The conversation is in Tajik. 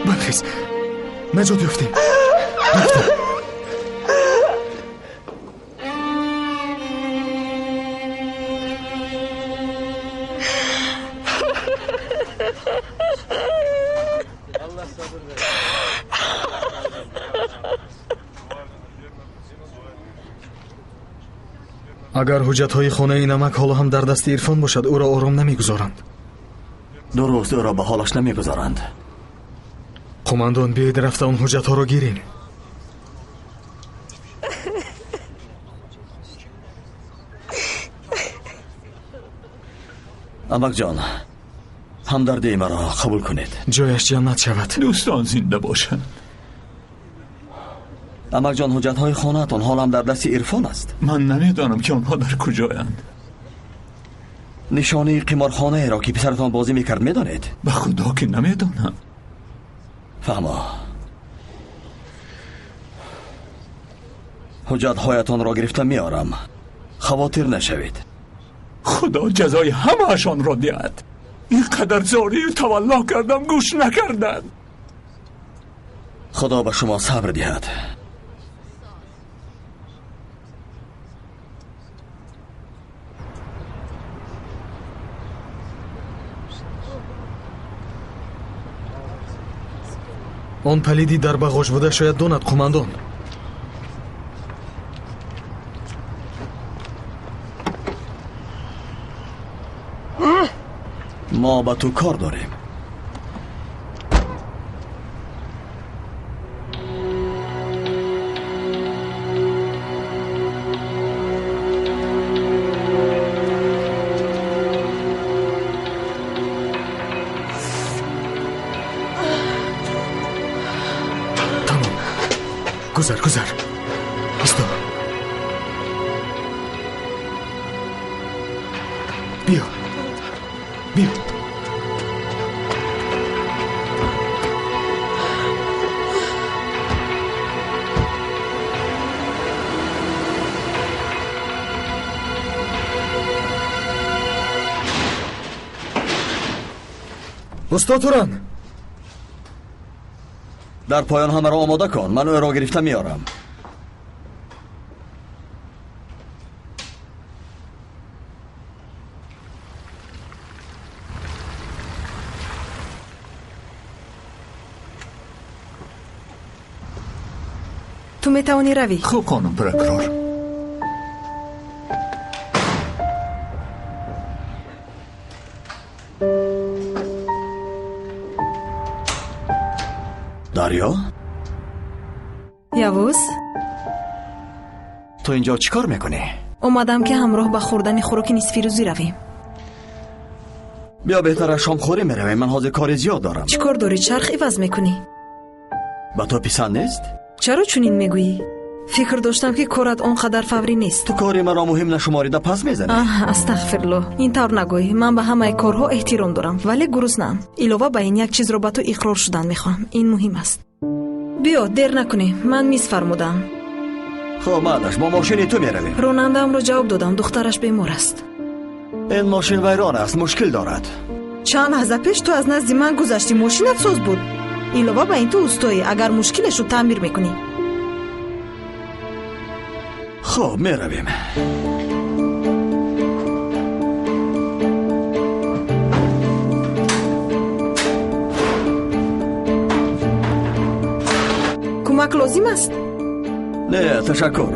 Бархез, бархез, наҷот ёфтем. Рафтем. Агар ҳуҷҷатҳои хонаи намак ҳоло ҳам дар дасти Ирфон бошад, ӯро ором намегузоранд. Дуруст, ӯро ба ҳолаш намегузоранд. Қумандон, биёед рафта он ҳуҷҷатҳоро гирем. Амакҷон, ҳамдардии маро қабул кунед. Ҷояш ҷаннат шавад. Дӯстон зинда бошанд. Амакҷон, ҳуҷҷатҳои хонаатон ҳолам дар дасти Ирфон аст. Ман намедонам ки онҳо дар куҷоянд. Нишонаи қиморхонаеро ки писаратон бозӣ мекард медонед? Ба худо ки намедонам. Фаҳмо. Ҳуҷҷатҳоятонро гирифта меорам. Хавотир нашавед. Худо ҷазои ҳамаашонро диҳад. Ин қадар зорию тавалло кардам, гӯш накарданд. Худо ба шумо сабр диҳад. Он палиди дар бағош буда шояд донад, қумандон. Мо ба ту кор дорем. Тамом. Гузар, гузар. Исто. Биё. Биё. Устод Туран! Дар поён ҳамаро омода кун, ман ӯро гирифта меорам. Ту метавонӣ равӣ. Хуб, хонум прокурор. Дарё? Явуз? Ту инҷо чӣ кор мекунӣ? Омадам ки ҳамроҳ ба хӯрдани хӯроки нисфирӯзӣ равем. Биё, беҳтар аз шомхӯрӣ меравем. Ман ҳозир кори зиёд дорам. Чӣ кор дорӣ? Чарх иваз мекунӣ? Ба ту писанд нест? Чаро чунин мегӯӣ? Фикр доштам ки корат он қадар фаврӣ нест. Ту кори маро муҳим нашуморида пас мезанӣ. Аҳ, астағфируллоҳ. Ин тавр нагӯй. Ман ба ҳамаи корҳо эҳтиром дорам, вале гуруснаам. Илова ба ин як чизро ба ту иқрор шудан мехоҳам. Ин муҳим аст. Биё, дер накунем. Ман миз фармудам. Хуб, маълаш, бо мошини ту меравем. Ронандаамро ҷавоб додам, духтараш бемор аст. Ин мошин вайрон аст, мушкил дорад. Чанд лаҳза пеш ту аз назди ман гузаштӣ, мошинат соз буд. Илова ба ин ту устоӣ, агар мушкиле шуд таъмир мекунӣ. Хуб, меравем. Кӯмак лозим аст? Не, ташаккур.